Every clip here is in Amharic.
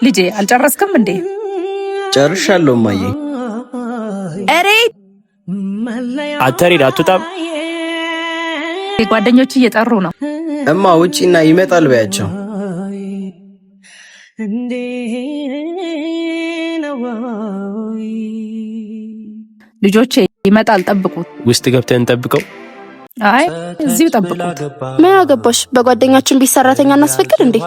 ልጄ አልጨረስክም እንዴ? ጨርሻለሁ እማዬ። እሬ አተሪድ አትወጣም? ጓደኞች እየጠሩ ነው። እማ ውጪና ይመጣል በያቸው። ልጆቼ ይመጣል፣ ጠብቁት። ውስጥ ገብተን እንጠብቀው። አይ እዚሁ ጠብቁት። ምን አገባሽ? በጓደኛችን ቤት ሰራተኛ እናስፈቅድ እንዴ?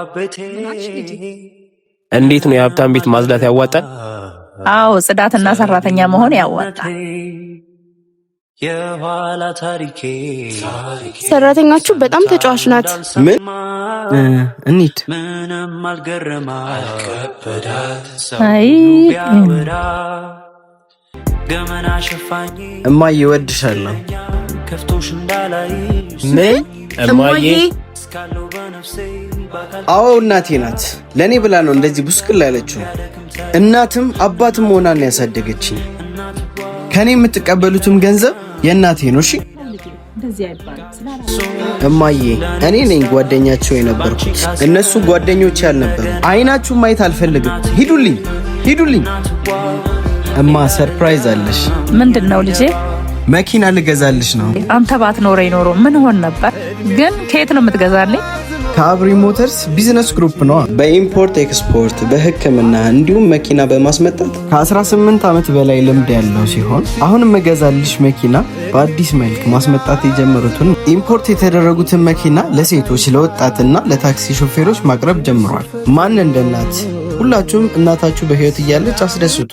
እንዴት ነው የሀብታም ቤት ማጽዳት ያዋጣል? አዎ፣ ጽዳትና ሰራተኛ መሆን ያዋጣል። ሰራተኛችሁ በጣም ተጫዋች ናት። ምን እንሂድ። አይ እማዬ እወድሻለሁ። ምን እማዬ? አዎ እናቴ ናት። ለእኔ ብላ ነው እንደዚህ ቡስቅል ያለችው። እናትም አባትም ሆና ነው ያሳደገችኝ። ከእኔ የምትቀበሉትም ገንዘብ የእናቴ ነው። እሺ እማዬ፣ እኔ ነኝ ጓደኛቸው የነበርኩት። እነሱ ጓደኞቼ አልነበሩ። አይናችሁ ማየት አልፈልግም። ሂዱልኝ፣ ሂዱልኝ። እማ surprise አለሽ። ምንድን ነው ልጄ? መኪና ልገዛልሽ ነው። አንተ ባትኖረኝ ኖሮ ምን ሆን ነበር? ግን ከየት ነው የምትገዛልኝ? ከአብሪ ሞተርስ ቢዝነስ ግሩፕ ነው። በ import export፣ በሕክምና እንዲሁም መኪና በማስመጣት ከ18 ዓመት በላይ ልምድ ያለው ሲሆን አሁን የምገዛልሽ መኪና በአዲስ መልክ ማስመጣት የጀመሩትን import የተደረጉትን መኪና ለሴቶች፣ ለወጣትና ለታክሲ ሾፌሮች ማቅረብ ጀምሯል። ማን እንደ እናት! ሁላችሁም እናታችሁ በሕይወት እያለች አስደስቱ።